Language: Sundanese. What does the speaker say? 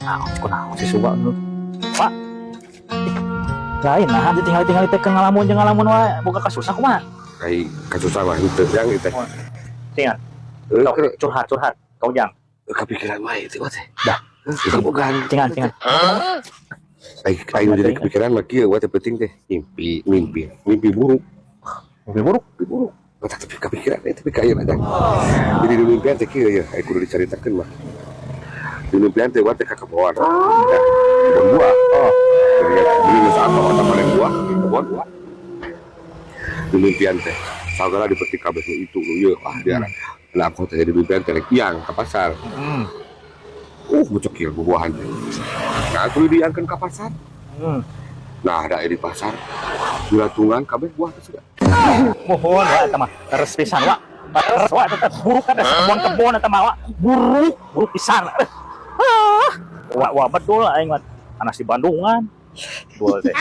Ah, kunaon si Suwa nu? Pak. Ih, lain nah ditinggal-tinggal teh ngalamun jeung ngalamun wae, boga kasusah kumaha? Ai kasusah mah henteu yang itu teh. Tinggal. Eh, Sok, curhat curhat. Kau jang. Kepikiran wae itu teh. Dah. Kabogaan. Cingan cingan. Ai ai nu jadi kepikiran mah kieu wae teh, penting teh mimpi mimpi mimpi buruk. Mimpi buruk. Mimpi buruk. Otak tapi kepikiran eh, tapi kayak aja. Jadi di mimpian teh kieu ya, ai kudu dicaritakeun mah. Di mimpian teh wae teh ka kebon. Ya, kebon buah. Oh. Jadi beli geus atau panen buah di kebon buah. Di mimpian teh sagala dipetik kabeh, nu itu nu ieu, ah dia. Nah, aku teh di mimpian teh rek iang ka pasar. Bucekil buah-buahan teh. Nah, kudu diangkeun ka pasar. Nah, ada di pasar. Gulatungan kabeh buah teh sudah. Mohon wa eta mah leres pisan wa. Leres wa eta teh, buruk kan kebon-kebon eta mah wa. Buruk, buruk pisan. Ah. Wa wa betul aing mah panas di Bandungan. Dua teh.